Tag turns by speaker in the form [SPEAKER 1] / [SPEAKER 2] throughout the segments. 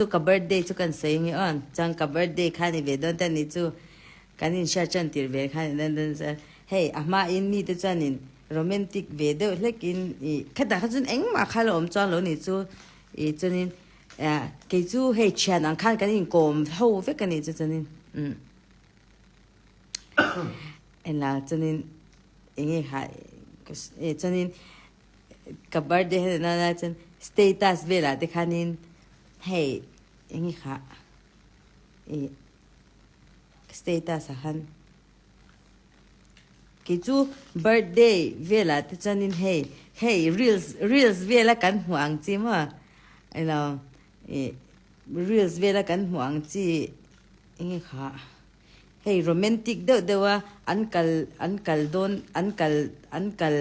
[SPEAKER 1] Chu ka birthday chu kan sawi nge aw, chuan ka birthday kha ni ve dawn ta ni chu kan inhriat tan tir ve kha ni dawn dawn chuan hei a hma in mi te chuan in romantic ve deuh hlek in ih khatah kha chuan engmah kha la awm chuang lo ni chu ih chuan in kei chu hei thian ang khan kan inkawm ho vek a ni chu chuan in umm enla chuan in enge kha chuan in Ka birthday heti nana chuan status velah te khanin hei eng kha ih status ah khan kei chu birthday velah te chuanin hei hei reels reels vela kan hmuh ang chi maw ilo ih reels vela kan hmuh ang chi eng kha. Hei romantic deuh deuh a an kal an kal dawn an kal an kal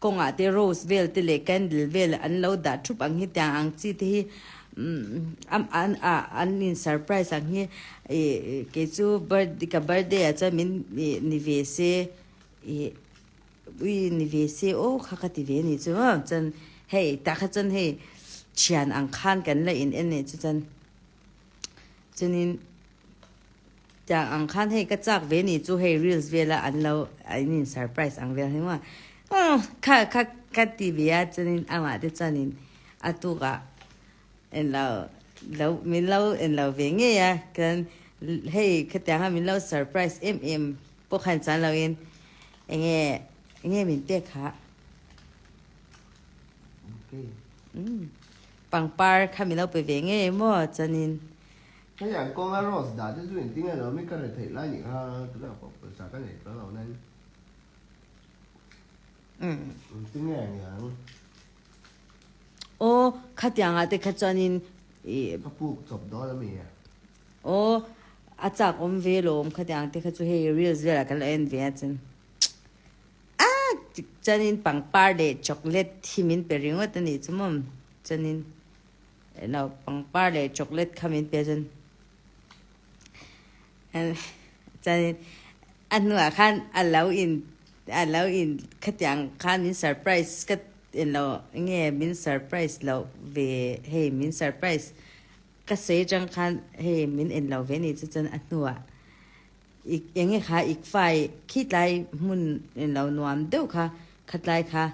[SPEAKER 1] kawngah te rose vel te leh candle vel an lo dah thup ang hi tiang ang chi te hi umm an ah an in surprise ang hi ih kei chu birthday ka birthday ah chuan min ih ni ve se ih ui ni ve se aw kha ka ti ve a nih chu maw chuan hei tah kha chuan hei thian ang khan kan la in en leh chu chuan chuanin. Tiang ang khan hei ka chak ve ni chu hei reels vela an lo an in surprise ang vel hi maw kha kha ka ti ve a chuanin amah te chuanin a tukah en lo lo min lo en lo ve ngei a chuan hei khatiang a min lo surprise em em pawh khan chuan lo in enge enge min pek kha pangpar kha min lo pe ve ngei maw chuanin.
[SPEAKER 2] Hei an kawnga rose dah te chu engtin nge lo mi ka re theih lai nih kha tunah pawh pawisa ka nei chuang lo nen engtin nge a niang.
[SPEAKER 1] Aw khatiang ah te kha chuanin ih.
[SPEAKER 2] Ka puk chawp dawn a mi a.
[SPEAKER 1] Aw a chak awm ve lawm khatiang te kha chu hei reels velah kan lo en ve a chuan a chuanin pangpar leh chocolate hi min pe ringawt a nih chu maw chuanin. Eno pangpar leh chocolate kha min pe chuan chuanin a hnuah khan a lo in a lo in khatiang khan min surprise ka eno nge min surprise loh ve hei min surprise ka sawi atang khan hei min en lo ve ni chu chuan a hnuah ik enge kha ik fai khitlai hmun eno nuam deuh kha khatlai kha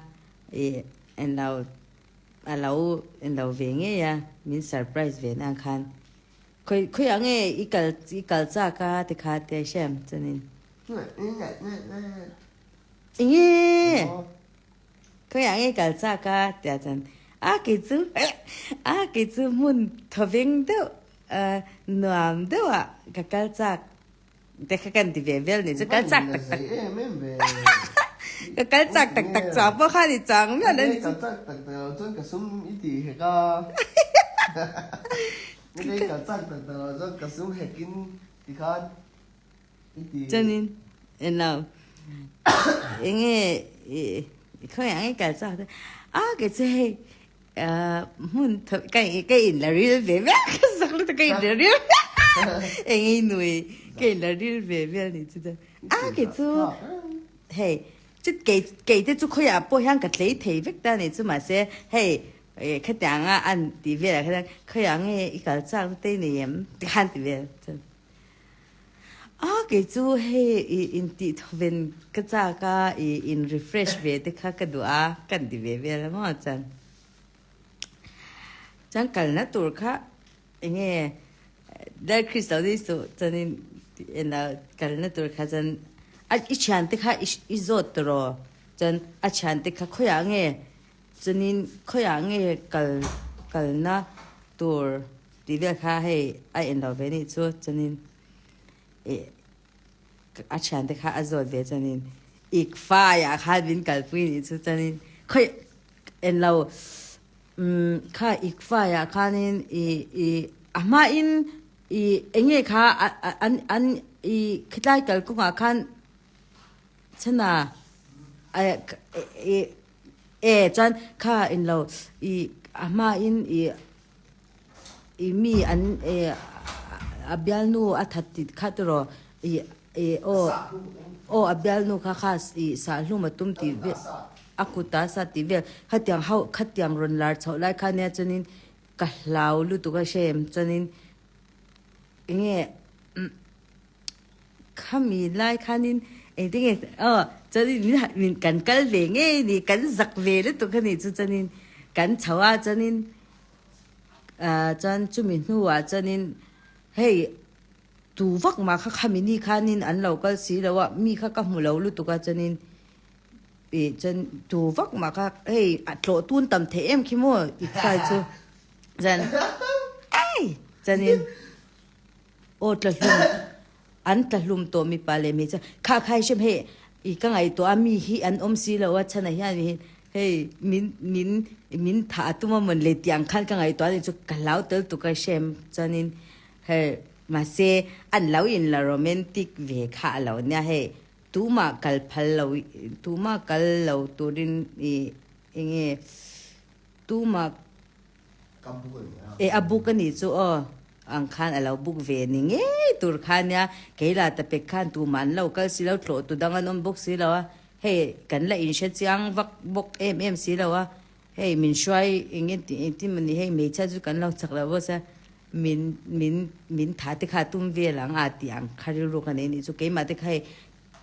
[SPEAKER 1] ih eno. A lo en lo ve ngei a, min surprise ve nan khan khawi khawiah nge i kal i kal chak a ti kha tia hriam chuanin enge khawiah nge i kal chak a tia chuan a kei chu a kei chu hmun thawveng deuh nuam deuh ah ka kal chak Te kha kan ti ve vel ni chu kal chak tak tak. Ka kal chak tak tak chuang pawh kha ni chuang miah lo ni chu.
[SPEAKER 2] Kal chak tak tak lo chuan ka sum i ti hek a. Nge kal chak tak tak lo chuan ka sum hek in ti khan i ti.
[SPEAKER 1] Chuanin eno enge i khawiah nge kal chak te a ke chu hei hmun ka ka in la ril ve vel ka zak lutuk ka in la ril eng i nui ka in la ril ve vel ni chu chuan a kei chu hei chu kei kei te chu khawiah pawh hian ka tlei thei vek ta ni chu mahse hei khatianga an tih velah khan khawiah nge i kal chak te i nei em tikhan ti vel chuan A kei chu hei i intih thawven ka chak a, i in refresh ve te kha ka duh a, kan ti ve vel a maw chuan. Chuan kalna tur kha enge Lal Krista ni suh chuanin ena kalna tur kha chuan a i thiante kha i zawt tawh chuan a thiante kha khawiah nge chuanin khawiah nge kal kalna tur Tih vel kha hei a en lo ve nih chu chuanin ih a thiante kha a zawt ve chuanin ik faiah khan min kalpui nih chu chuanin khawi en lo umm kha ik faiah khanin ih ih a hmain ih eng nge kha a an an ih khitlai kalkawngah khan chhana ih e chuan kha en lo ih a hmain ih. I mi an e a bialnu a that tit kha tiraw i e aw aw a bialnu kha kha i sahlum a tum tih vel a kut a sa tih vel khatiang ho khatiang rawn lar chhoh lai kha nia chuanin. Ka hlau lutuk a hrem chuanin enge khami lai khanin engtin nge aw chuanin min han min kan kal ve ngei a ni kan zak ve lutuk a nih chu chuanin kan chho a chuanin ah chuan chumi hnuah chuanin hei tu vak mah kha khami ni khanin an lo kal si lo a mi kha ka hmu lo lutuk a chuanin. Ih chuan tu vak mah kha hei a tlawh tun tam theih em khi maw i khai chu chuan ei chuanin aw tla hlum an tla hlum tawh mipa leh hmeichhia kha khai hrem hei i ka ngaihtuah a mi hi an awm si lo a chhanah hian hei min min min thah a tum a mawn le tih ang khan ka ngaihtuah a ni chu ka hlau tel tuk a hrem chuanin hei mahse an lo in la romantic ve kha a lo nia hei. Tumah kal phal lo tumah kal lo turin i enge tumah
[SPEAKER 2] Ka book a ni a.
[SPEAKER 1] E a book a nih chu aw ang khan a lo book ve ni ngei tur kha nia kei la ta pek khan tumah an lo kal si lo tlawh tu dang an awm bawk si lo a hei kan la inhre chiang vak bawk em em si lo a hei min hruai enge tih engtin maw ni hei hmeichhia chu kan lo chak lo bawk sia Min min min tha te kha tum vel ang a tih ang kha rilru ka nei nih chu keimah te kha hei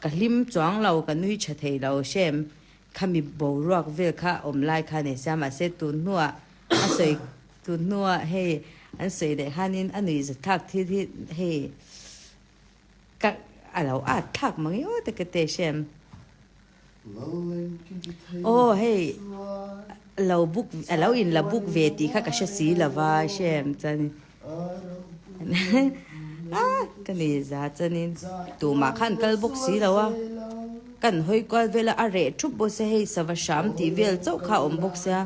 [SPEAKER 1] ka hlim chuang lo ka nui tha thei lo hrem khami boruak vel kha awm lai kha nei sia mahse tun hnuah a sawi tun hnuah hei an sawi leh khanin a nui zathlak thil hi hei ka a lo at thlak mang i aw te ka te hrem. Aw hei lo book a lo in la book ve tih kha ka hre si lo va hrem chuan a ka ni za chuanin tumah khan kal bawk si lo a kan hawi kual vel a a reh thup bawk sia hei sava hram tih vel chauh kha a awm bawk sia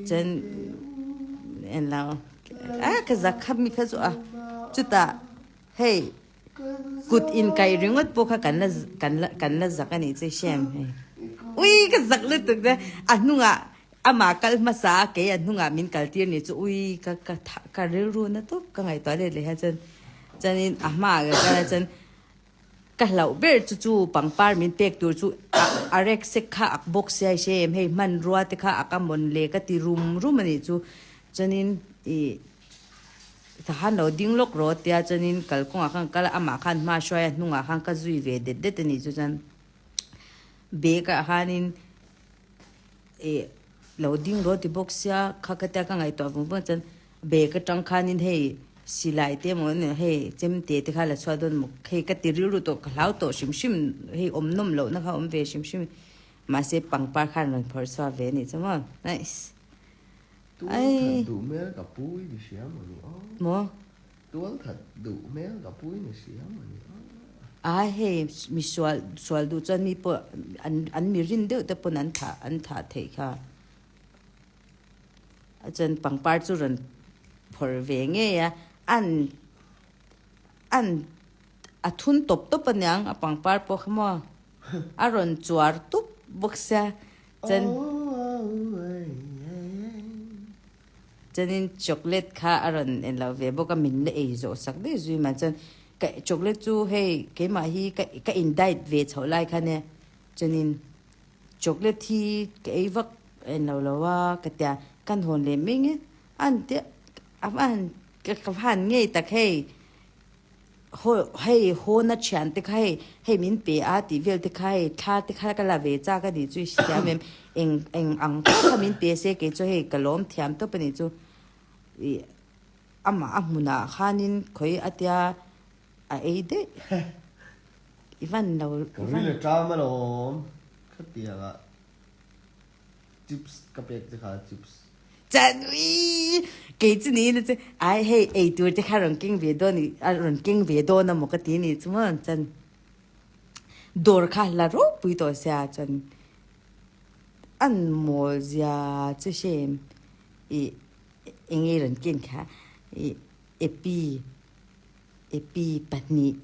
[SPEAKER 1] chuan englo a ka zak kha mi kha chu a chutah hei. Kut inkaih ringawt pawh kha kan la kan la kan la zak a nih chu Shem hei. Ui ka zak lutuk te a hnungah amah kal hmasa a kei a hnungah min kal tir nih chu ui ka ka tha ka rilru na tawp ka ngaihtuah let leh hian chuan chuanin a hmaah ka kal a chuan ka hlauh ber chu chu pangpar min pek tur chu a a rek sek kha ak bawk sia Shem hei hmanrua te kha a ka mawn le ka ti rum rum a nih chu chuanin ih Tahan lo ding lawk rawh tia chuanin kalkawngah khan kal a, amah khan hma hruai a hnungah khan ka zui ve det det a nih chu chuan bag ah khanin ih lo ding rawh ti bawk sia kha ka tia ka ngaihtuah vung vung chuan bag atang khanin hei silai te emaw hei chemte te kha la chhuah dawn maw hei ka ti rilru tawh ka hlau tawh hrim hrim hei awm nawm lohna kha awm ve hrim hrim mahse pangpar khan rawn phawrh chhuak ve a nih chu maw nice.
[SPEAKER 2] Tual that duh hmel ka pu i ni hria maw ni aw.
[SPEAKER 1] Maw?
[SPEAKER 2] Tual that duh hmel ka pu i ni hria maw ni aw.
[SPEAKER 1] A hei mi sual sual duh chuan mi pawh an an mi rin deuh te pawn an thah an thah theih kha. A chuan pangpar chu rawn phawrh ve ngei a, an an a thun tawp tawp aniang a pangpar pawh kha maw a rawn chuar tup bawk sia. Chuan chuanin chocolate kha a rawn en lo ve bawk a min la ei zawh sak daih zui mah chuan ka chocolate chu hei keimah hi ka ka in diet ve chhoh lai khan e chuanin chocolate hi ka ei vak en lo lo a ka tia kan hawn leh mai nge an tia a va han ka va han ngei tak hei. Haw hei hawn a thian te kha hei hei min pe a tih vel te kha hei thla te kha ka la ve chak a nih chu i hrethiam em eng eng ang pawh kha min pe se kei chu hei ka lawm thiam tawp a nih chu ih amah a hmunah khanin khawi a tia a ei daih i van lo
[SPEAKER 2] Ka ril a ṭam alawm khatiangah Chips ka pek che kha chips.
[SPEAKER 1] Chanui! Kei chu niin a che ai hei ei tur te kha rawn keng ve dawn i a rawn keng ve dawn a maw ka ti ni chu maw chuan dawr kha la ropui tawh sia chuan an mawl zia chu hrem ih eng nge rawn ken kha ih epi Epi pahnih.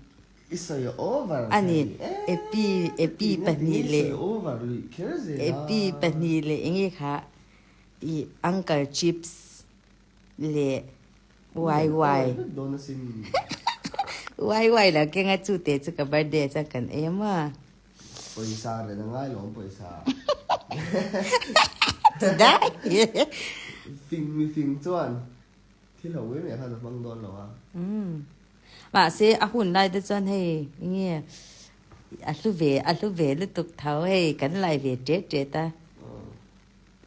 [SPEAKER 2] I sawi over
[SPEAKER 1] A ni, epi, epi pahnih leh, epi pahnih leh eng nge kha i uncle chips leh wai wai. Wai wai lo keng a chute chu ka birthday ah chuan kan ei a maw.
[SPEAKER 2] Pawisa ren a ngai lo ang pawisa.
[SPEAKER 1] Ti daih.
[SPEAKER 2] Fing mi fing chuan thil ho em em khan a hmang dawn lo a.
[SPEAKER 1] Umm. Mahse a hun lai te chuan hei enge a hlu ve a hlu ve lutuk tho hei kan lai ve tet tet a.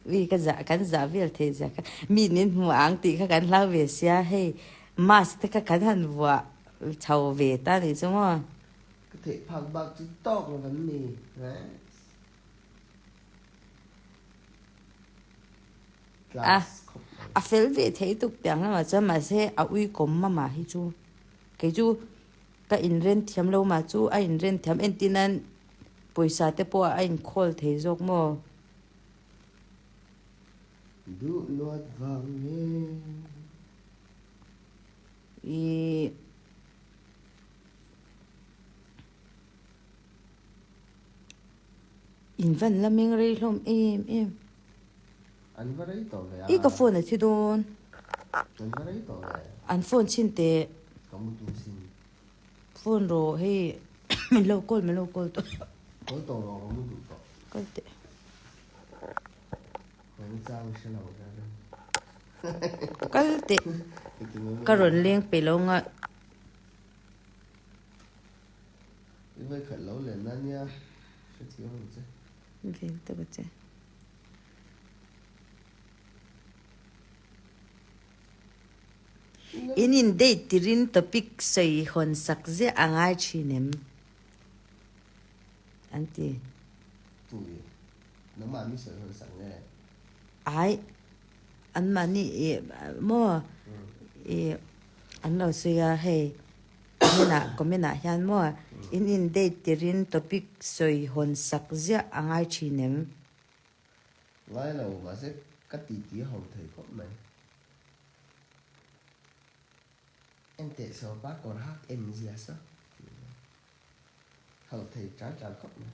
[SPEAKER 1] Ui ka zah kan zah vel thei zia kha mi min hmu ang tih kha kan hlau ve sia hei mask te kha kan han vuah chho ve ta nih chu maw.
[SPEAKER 2] Ka theih phak bak chu tawk lo kan ni
[SPEAKER 1] A a fel ve thei tuk tiang lamah chuan mahse a ui kawm mama hi chu kei chu ka inren thiam lo mah chu a inren thiam entir nan pawisa te pawh a inkhawl thei zawk maw.
[SPEAKER 2] Duh luat vang nge.
[SPEAKER 1] Ih. In van la meng rei hlawm em em.
[SPEAKER 2] An va rei tawh ve a.
[SPEAKER 1] I ka phone a thi dawn.
[SPEAKER 2] An va rei tawh ve.
[SPEAKER 1] An phone chhin teh.
[SPEAKER 2] Ka mu tum sin.
[SPEAKER 1] Phone rawh hei min lo call min lo call tawh.
[SPEAKER 2] Call tawh rawh ka mu duh tawh.
[SPEAKER 1] Call teh.
[SPEAKER 2] Ka chang hre lo ka ring.
[SPEAKER 1] Kal teh. Ka rawn leng pe lo nga.
[SPEAKER 2] I vawi khat lo len na nia hrethiam ang che.
[SPEAKER 1] Vel tawp a che. In in date tirin topic sawi hawn sak ziah a ngai thin em? An ti.
[SPEAKER 2] Tui, nangmah mi sawi hawn sak nge?
[SPEAKER 1] Ai, anmahni i maw i an lo sawi a hei comment ah comment ah hian maw in in date tirin topic sawi hawn sak ziah a ngai thin em?
[SPEAKER 2] Ngai lo, mahse ka titi ho thei khawp mai. Enteh sawpa kawr hak em zia saw tih vel. Ho thei char char khawp mai.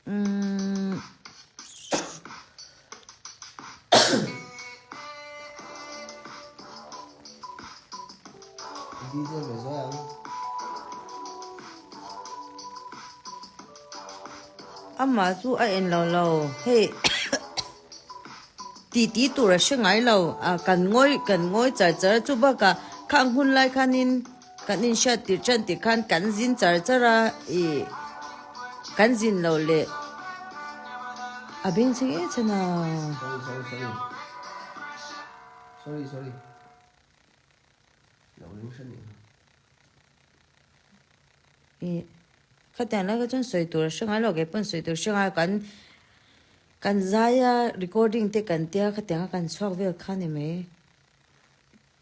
[SPEAKER 1] Umm.
[SPEAKER 2] DJ ve zuai ang.
[SPEAKER 1] Amah chu a en lo lo hei titi tur a hre ngai lo a kan ngawi kan ngawi char char a chu bakah khang hun lai khanin kan inhriat tirh tan tih khan kan zin char char a ih kan zin loh leh a beng chhe ngei chhen a.
[SPEAKER 2] Sorry sorry sorry sorry sorry lo ring hran nih kha.
[SPEAKER 1] Ih khatiang lai kha chuan sawi tur a hre ngai lo kei pawn sawi tur a hre ngai lo kan kan zai a recording te kan tia khatiang a kan chhuak vel kha ni mai.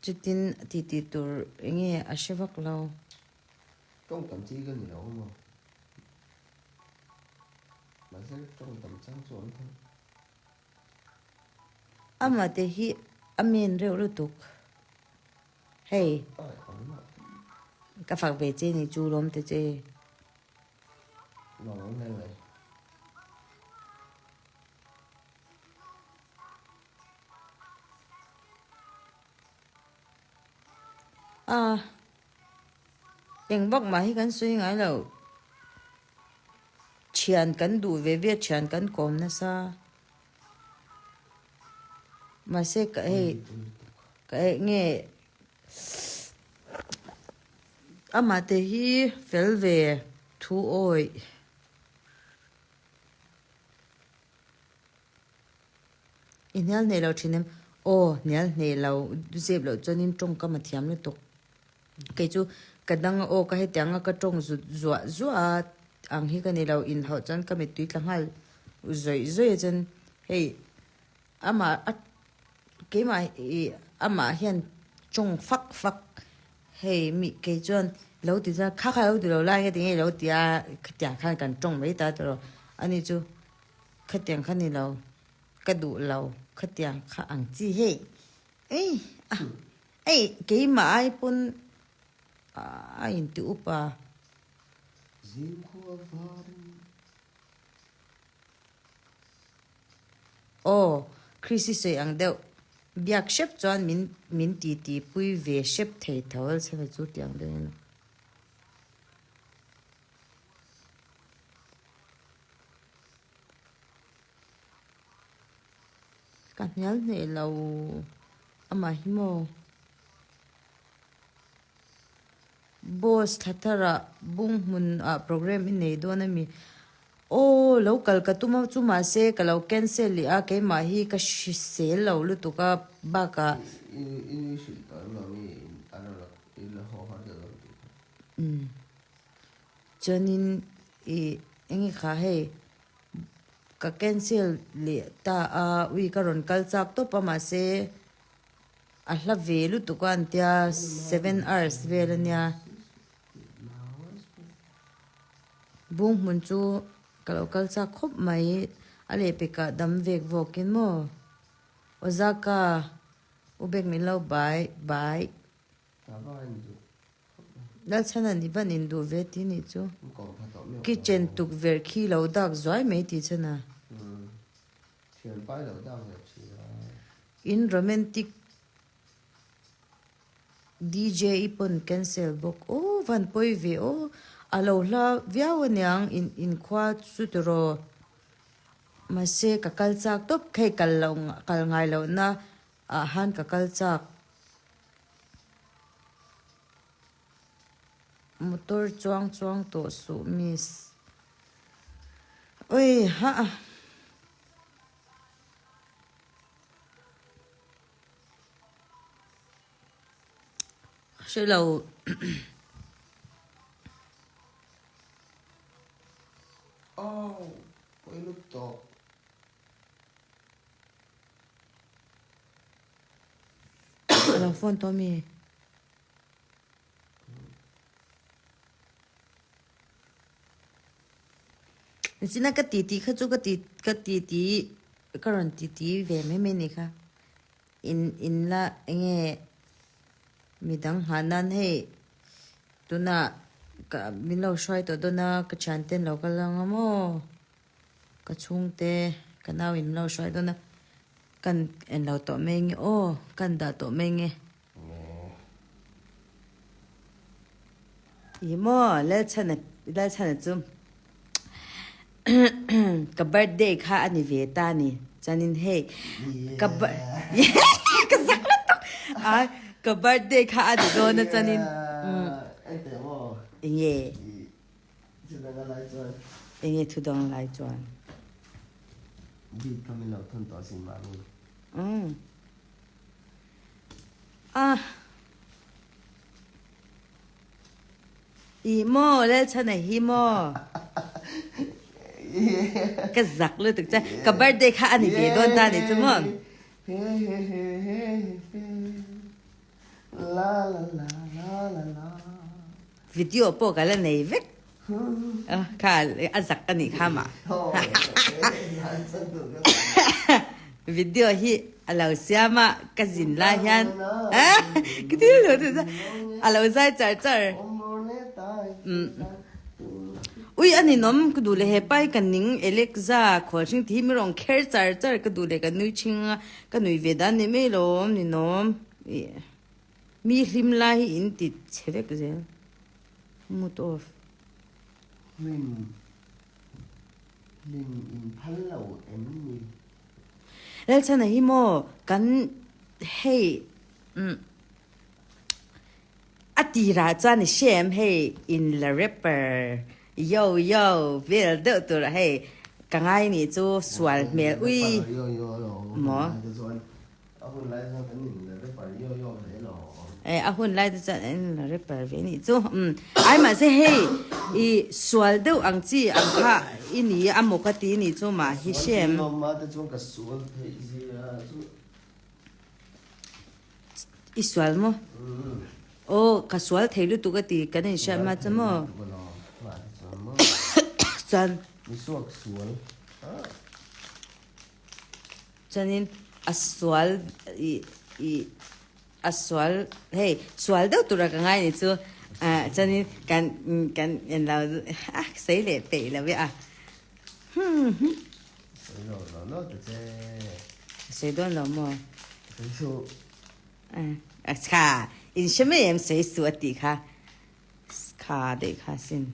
[SPEAKER 1] Chutin ti ti tur enge a hre vak lo.
[SPEAKER 2] Tawng tam chi ka ni lo maw? Mahse tawng tam chang chu awm tho.
[SPEAKER 1] Amah te hi a men reuh lutuk. Hei. Ka fak ve che ni chu lawm te che.
[SPEAKER 2] Lawm awm hle mai.
[SPEAKER 1] A, eng vak mah hi kan sawi ngai lo. Thian kan duh ve ve a, thian kan kawm nasa. Mahse ka hei, ka hei nge amah te hi fel ve thu awih. I hnial hneh lo thin em? Aw, hnial hneh lo, zep loh chuanin tawngkam a thiam lutuk. Kei chu ka dang a aw ka hetiang a ka tawng zut zuah zuah a ang hi ka ni lo, inhauh chuan ka mittui tla nghal zawih zawih a chuan hei amah a keimah ih amah hian tawng fak fak hei mi kei chuan lo ti chuan kha kha lo ti lo lai heti nge lo ti a khatiang khan kan tawng mai ta tawh ani chu. Khatiang kha ni lo, ka duh lo, khatiang kha ang chi hei. Ei a, ei keimah ai pawn a inti up a.
[SPEAKER 2] Zingkhua varin.
[SPEAKER 1] Aw, Chrissy sawi ang deuh, biak hrep chuan min min titi pui ve hrep thei tho alchhela chu tiang deuh in. Ka hnial hneh lo amah hi maw? Boss thla tharah bung hmun ah program i nei dawn a mi? Aw lo kal ka tum a chu mahse ka lo cancel leh a keimah hi ka hrisel lo lutuk a bakah.
[SPEAKER 2] I i hrilh tawh em lo mi an rawn i la haw har deuh dawn tih kha.
[SPEAKER 1] Umm chuanin i enge kha hei ka cancel leh ta a ui ka rawn kal chak tawp a mahse a hla ve lutuk a an tia seven hours vel a nia. Bung hmun chu ka lo kal chak khawp mai a lehpekah dam vek vawkin maw Ozaka u bek min lo bai bai. Lalchhana ni van induh ve ti nih chu. Kitchen tukverh khi lo dak zuai mai tih chhan a. In romantic DJ i pawn cancel bawk aw van pawi ve aw a lo hla viau aniang in inkhua chu tiraw mahse ka kal chak tawp hei kal loh kal ngai lohna ah han ka kal chak. Motor chuang chuang tawh suh miss. Ui ha. Hre lo.
[SPEAKER 2] Aww pawi lutuk.
[SPEAKER 1] A lo phone tawh ami? Nichina ka titi kha chu ka ti ka titi ka rawn titi ve mai mai ni kha. In in la enge midang nghah nan hei tunah ka min lo hruai tawh dawn a ka thiante an lo kal ang a maw. Ka chhungte ka nau in lo hruai dawn a, kan en lo tawh mai nge aw, kan dah tawh mai nge. Ih maw Lalchhana Lalchhana chu ka birthday kha a ni ve ta ni chuanin hei ka ka zak lutuk a ka birthday kha a ni dawn a chuanin enge. Enge thu dang lai chuan?
[SPEAKER 2] Beat kha min lo thun tawh sin mahni.
[SPEAKER 1] Umm. Ah. Ih maw Lalchhana hi maw. Ka zak lutuk che. Ka birthday kha a ni ve dawn ta ni chu maw. Video pawh ka la nei vek kha a zak a nih kha mah. Video hi a lo siam a ka zin lai hian ka thil lo te a lo zai char char. Ui a ninawm ka duh leh hepa hi ka ning Alexa khualhring tih hi mi rawn kher char char ka duh leh ka nui thing a ka nui ve dan ni mai lawm ninawm. Mi hlim lai hi in ti chhe vek zel. Mood off.
[SPEAKER 2] Hlim hlim in phal lo em ni?
[SPEAKER 1] Lalchhana hi maw kan hei umm a tirah chuan i hre em hei in la rapper yo yo vel deuh tur ah hei ka ngai nih chu sual hmel ui maw.
[SPEAKER 2] A hun lai chuan kan in la rapper yo yo ve lo.
[SPEAKER 1] E a hun lai te chuan an in la rapper ve nih chu. Umm ai mahse hei i sual deuh ang chi ang kha i ni a maw ka ti nih chu mah hi hrem.
[SPEAKER 2] Sual thei lawm a te chuan ka sual theih zia chu.
[SPEAKER 1] I sual maw? Aw ka sual thei lutuk a ti kan in hriat ma chu maw? Chuan.
[SPEAKER 2] Mi suak sual.
[SPEAKER 1] Chuanin a sual ih ih a sual hei sual deuh tura ka ngai ni chu ah chuanin kan kan en lo a sawi leh peih lo e a hmm hmm.
[SPEAKER 2] Sawi lo lo lo ta che.
[SPEAKER 1] Sawi dawn lo maw?
[SPEAKER 2] Sawi suh.
[SPEAKER 1] A kha in hre mai em sawi suh a tih kha kha daih kha sin.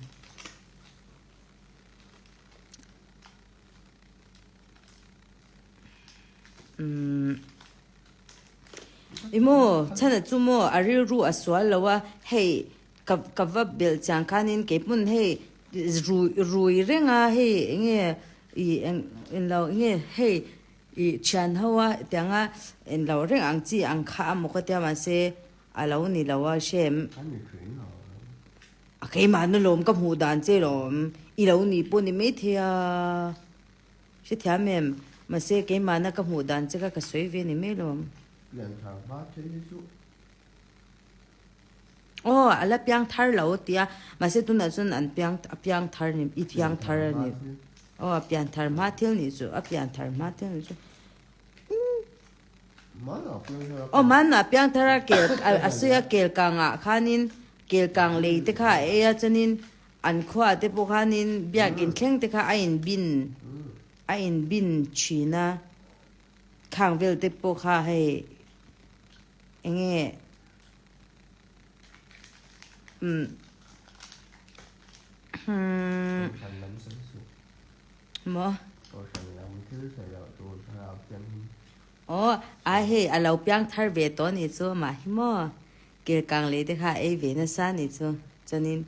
[SPEAKER 1] Umm. I maw, chhan chu maw a rilru a sual lo a, hei ka ka va belh chiang khanin kei hmun hei rui rui reng a hei enge i eng englo enge hei i thian ho a tianga englo reng ang chi ang kha a maw ka tia mahse a lo ni lo a hrem. A keimahna lawm ka hmuh dan che lawm i lo nih pawh ni maithei a. Hrethiam em? Mahse keimahna ka hmuh dan che kha ka sawi ve ni mai lawm.
[SPEAKER 2] Pian thar hma thei hi chu.
[SPEAKER 1] Aw, a la piang thar lo tia. Mahse tunah chuan an piang a piang thar ni i piang thar a ni. Aw, a pian thar hma thil nih chu a pian thar hma thil nih chu. Aw, hmanah piang thar a kel a sawi a kel kangah khanin kel kang lei te kha a ei a chuanin An khuaah te pawh khanin biakin thleng te kha a in bin a in bin thin a, khang vel te pawh kha hei eng nge umm umm maw aw a hei a lo piang thar ve tawh a nih chu amah hi maw. Kelkang lei te kha ei ve nasa ni chu chuanin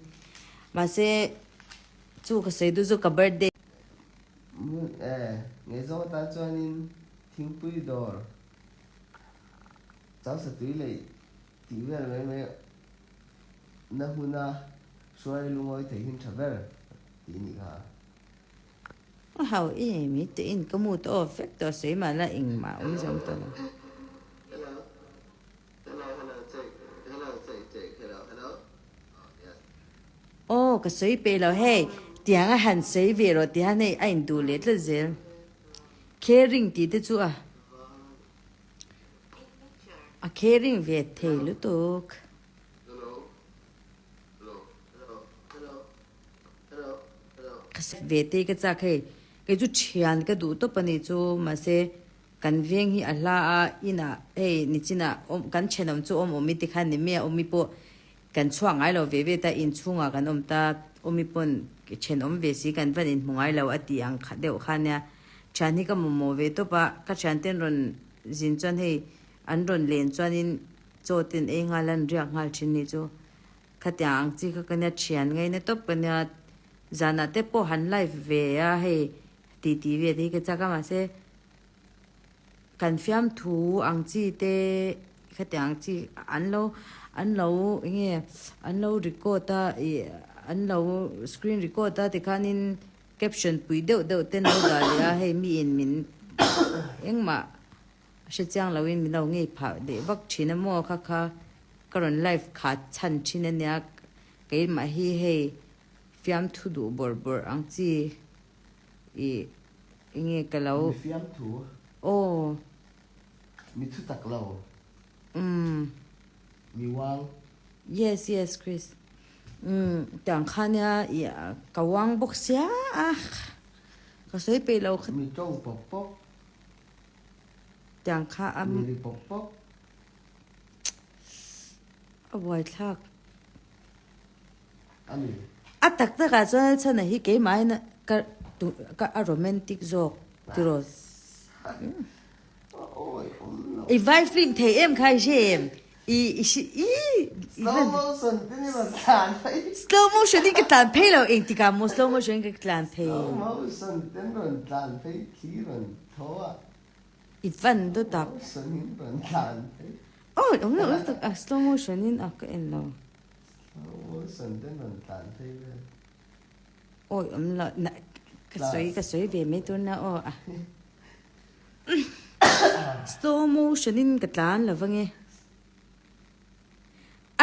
[SPEAKER 1] mahse chu ka sawi duh chu ka birthday.
[SPEAKER 2] Mun e, ngaihzawng atan chuanin thingpui dawr chausa tui lei tih vel mai mai na huna hruai lungawi thei hin tha ber tih nih kha.
[SPEAKER 1] A hau em i tih in ka mood off vek tawh sawi mahla engmah awm zawm tawh lo. Aw ka sawi peih lo hei tiang a han sawi ve rawh tih hian hei a induh leh tlat zel caring tih te chu a a caring ve thei lutuk. Ka sawi ve te ka chak hei kei chu thian ka duh tawp a ni chu mahse. Kan veng hi a hla a, inah hei nichinah awm kan thenawm chu awm awmi tikhan ni mai a, awmi pawh kan chhuak ngai lo ve ve ta, inchhungah kan awm ta, awmi pawn thenawm ve si kan van inhmu ngai lo a tih ang kha deuh kha nia. Thian hi ka mamawh ve tawp a, ka thianten rawn zin chuan hei an rawn len chuanin chaw ten ei nghal an riak nghal thin ni chu khatiang ang chi kha ka nia thian ngaina tawp ka nia, zanah te pawh han live ve a hei tih tih ve te hi ka chak a mahse Kan fiamthu ang chi te khatiang ang chi an lo an lo eng nge an lo record a ih an lo screen record a tikhanin caption pui deuh deuh te an lo dah leh a hei miin min engmah hre chiang loin min lo ngei phah leh vak thin a maw kha kha ka rawn live kha chhan thin a nia keimah hi hei fiamthu duh bawrh bawrh ang chi. I enge ka lo.
[SPEAKER 2] Mi fiamthu.
[SPEAKER 1] Aw.
[SPEAKER 2] Mi thu tak lo.
[SPEAKER 1] Umm.
[SPEAKER 2] Mi uang.
[SPEAKER 1] Yes yes Chris. Umm tiang kha nia i ka uang bawk sia a ka sawi peih lo kha.
[SPEAKER 2] Mi tawng pawp pawp.
[SPEAKER 1] Tiang kha a.
[SPEAKER 2] Mi ri pawp pawp.
[SPEAKER 1] A buaithlak.
[SPEAKER 2] A ni.
[SPEAKER 1] A tak takah chuan chhana hi keimahin ka ka a romantic zawk tiraw. I vai film thei em kha i hre em? I i hre i
[SPEAKER 2] Slow motion te ni rawn tlan phei.
[SPEAKER 1] Slow motion in ka tlan phei lo engtikah maw slow motion in ka tlan phei.
[SPEAKER 2] Slow motion te rawn tlan phei thli rawn thaw a.
[SPEAKER 1] I van dawt a.
[SPEAKER 2] Slow motion in rawn tlan phei.
[SPEAKER 1] Awi awm lo lutuk a slow motion in a ka en lo.
[SPEAKER 2] Wilson ten rawn tlan phei vel.
[SPEAKER 1] Awi awm lo na ka sawi ka sawi ve mai tur na aw a. Slow motion in ka tlan lo vange.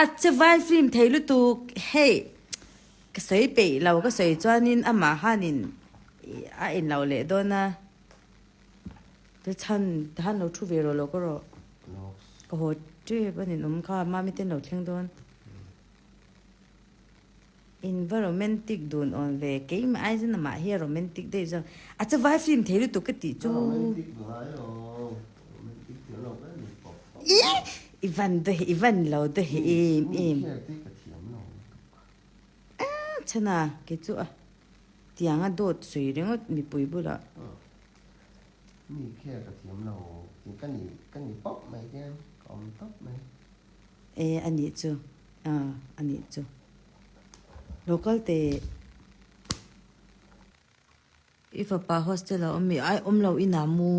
[SPEAKER 1] A che vai film thei lutuk hei ka sawi peih lo ka sawi chuanin amah hanin a in lo leh dawn a. Te chhan te han lo thu ve rawh lo ka rawh. Ka haw tep a ninawm kha mami ten lo thleng dawn. In va romantic dun awn ve keimah ai chuan amah hi a romantic daih zawk. A chu vai film thei lutuk ka tih chu. I van daw hi i van lo daw hi em em. Chhana kei chu a tiang a dawt sawi ringawt mipui bulah.
[SPEAKER 2] Mi care ka thiam lo. Ka ni ka ni pawp mai hian ka awm tawp mai.
[SPEAKER 1] E a nih chu a a nih chu local te i fapa hostel a awm mi ai awm lo inah mu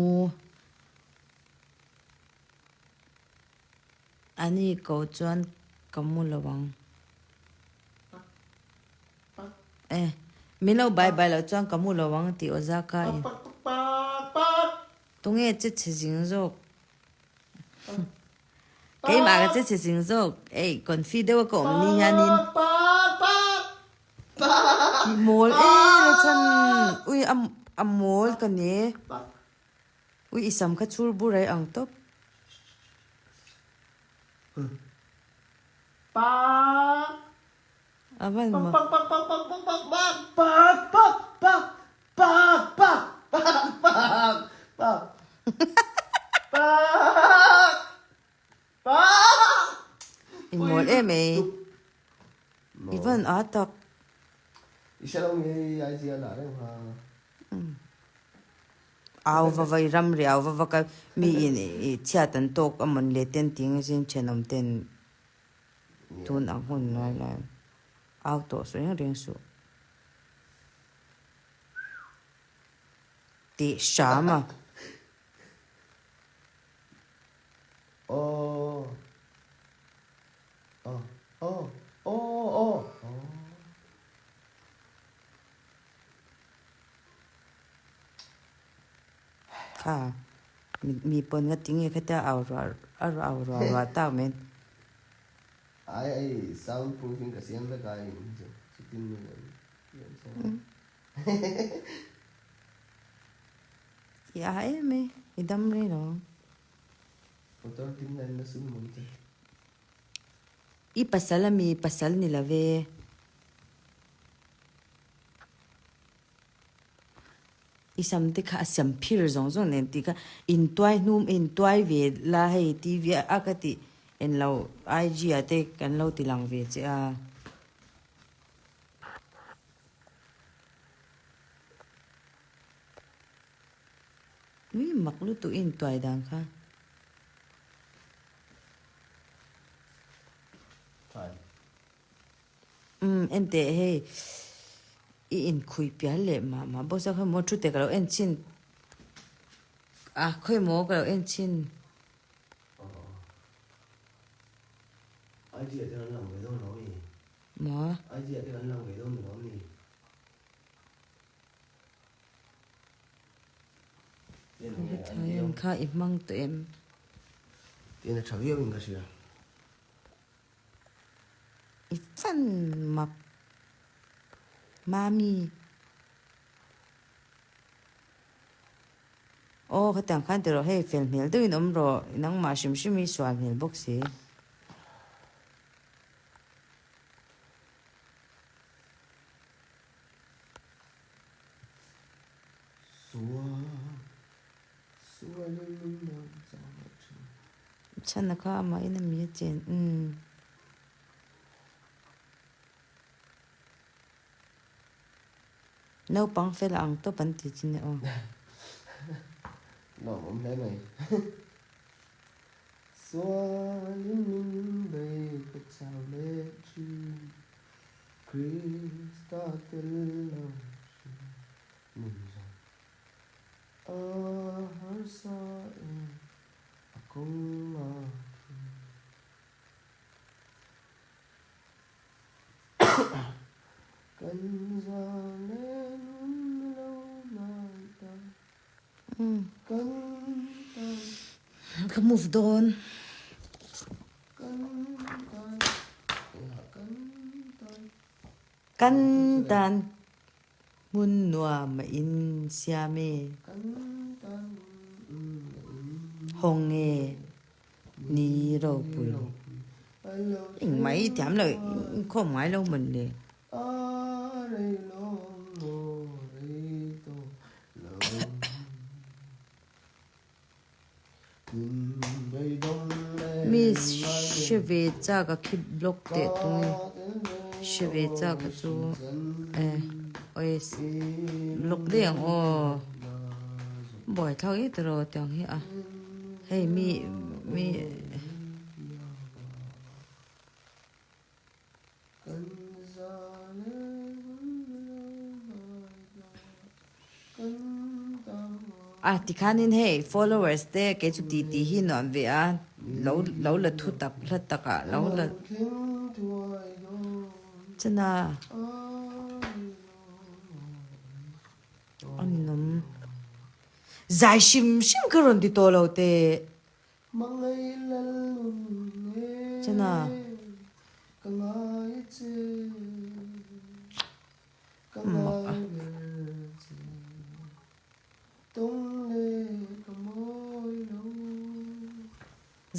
[SPEAKER 1] a ni ko chuan ka mu lo ang e min lo bai bai loh chuan ka mu lo ang tih aw zaka in. Tunge che chhe zing zawk? Keimah ka che chhe zing zawk. Ei, confi deuha ka awm ni hianin. Mawl e la chhan. Ui, a mawl ka ni. Ui, i sam kha chhur bur ai ang tawp. A van maw.
[SPEAKER 2] Pak pak pak pak pak pak pak
[SPEAKER 1] I mawl em ei. I van a tak.
[SPEAKER 2] I hre lo nge i IG a lah reng ha.
[SPEAKER 1] Au va va i ram riau va va ka mi in i chhiat an tawk a mawn le ten ting zin thenawm ten tun ang hun lai lai au tawh suh reng reng suh. Tih hram a.
[SPEAKER 2] Aw aw aw aw aw aw.
[SPEAKER 1] Kha mi pawn nga tinge khatia au ruah au ruah ruah tak mai.
[SPEAKER 2] Ai ai sound proofing ka siam vek a in chu chutin ni lo.
[SPEAKER 1] I a em e, i dam rei lo ang.
[SPEAKER 2] Motor ding na in a sum mawm che.
[SPEAKER 1] I pasal a mi pasal ni lo ve. I sam te kha a siam phir zawng zawng nen tih kha intuai hnum intuai ve la hei TV a ka tih en lo IG ah te kan lo ti lang ve che a. Nui mak lutuk i intuai dan kha. Umm enteh hei i inkhui pial leh mah mah bawk sia khawimaw thu te ka lo en chhin a khawimaw ka lo en chhin. Maw?
[SPEAKER 2] Idea te kan lang ve dawn ni lo ni.
[SPEAKER 1] Thailand kha i hmang tawh em?
[SPEAKER 2] Tin a tha viau in ka hria.
[SPEAKER 1] I fan mak. Mami. Aw khatiang khan ti rawh hei fel hmel deuhin awm rawh nangmah hrim hrim hi sual hmel bawk si. Chhana kha amah in a mi a chen umm. Naupang fel ang tawp an ti chin e aw.
[SPEAKER 2] Lawmawm hle mai. Sualin min bei ka chau leh thin, Krista tel lo hrin nun zawng a harsa e a kawng a thim. Kan zalen hun lo nai ta.
[SPEAKER 1] Ka move dawn. Kan tan hmun nuam a in siam e. Hawng nge ni ropui. Engmah i thiam lo inkhawm ngai lo mawn le. Mi hre ve chak a khi block teh tung e hre ve chak a chu e oes block daih ang aw buaithlak e tiraw tiang hi a. Hei mi mi. A tikhanin hei followers te kei chu tih tih hi nuam ve a lo lo la thu tak hla takah lo la chana a ninawm zai hrim hrim kha rawn ti tawh lo teh. Chana.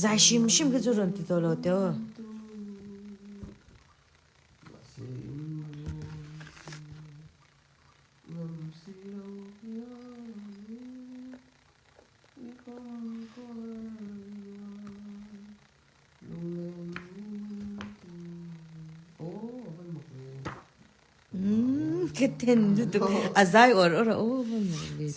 [SPEAKER 1] Zai hrim hrim khi chu rawn ti tawh lo teh aw. Umm ka ten lutuk a zai awr awr a aw va mak ve.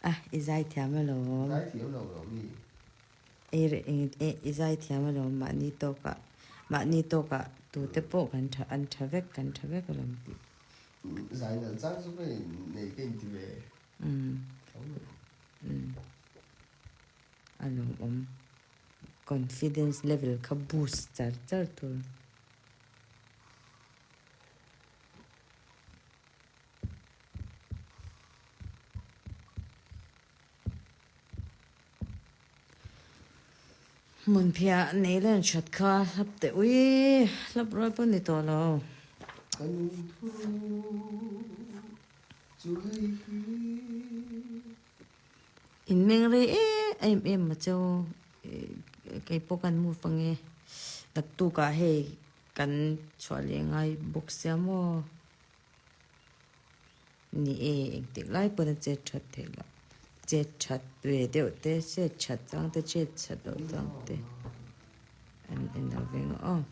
[SPEAKER 1] A i zaithiam alawm. I zaithiam alawm mahni tawkah mahni tawkah tute pawh kan tha an tha vek kan tha vek alawm tih. A lawmawm. Confidence level kha boost char char tur. Hmunphiah nei len that kha hlap teh ui, hlap rual pawh ni tawh lo.
[SPEAKER 2] Ka lungthu chu hei hi.
[SPEAKER 1] In meng rei em em ma cheu kei pawh kan move ange naktukah hei kan chhuah leh ngai bawk sia maw ni e engtik lai pawn a chet that theih loh chet that ve deuh te chet that chang te chet that loh chang te an en lo ve ngawt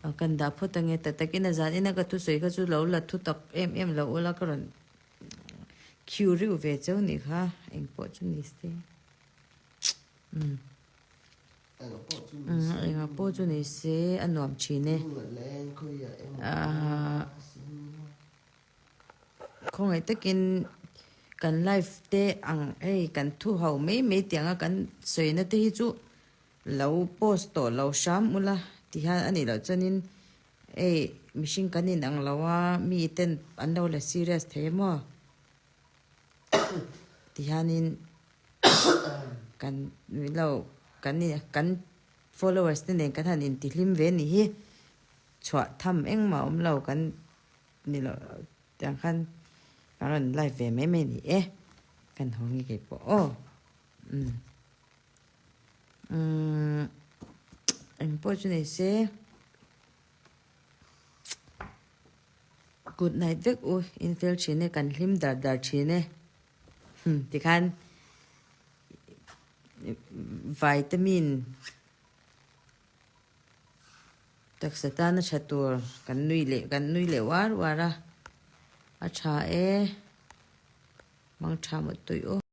[SPEAKER 1] aw kan dah phawt ange tak takin a zan ina ka thusawi kha chu lo la thu tak em em lo ula ka rawn Khiu riu ve cheu nih kha eng pawh chu ni se. Umm. Enga pawh chu ni se a nuam thin e. Ahh khawngaih takin kan life te ang hei kan thu ho mai mai tianga kan sawina te hi chu lo post tawh lo hram ula ti hian a nih loh chuanin Hei mihring kan in ang lo a, mi ten an lo la serious thei emaw ti hianin kan lo kan kan followers te nen kan han intihlim ve ni hi chhuah tham engmah awm lo kan ni lo tiang khan kan rawn live ve mai mai ni e kan haw nge kei pawh aw umm. Umm eng pawh chu nei se good night vek u in fel thin e kan hlim dar dar thin e hmm tikhan vitamin taksa tana tha tur kan nui leh kan nui leh uar uar a a tha e mangtha mawh tawih aw.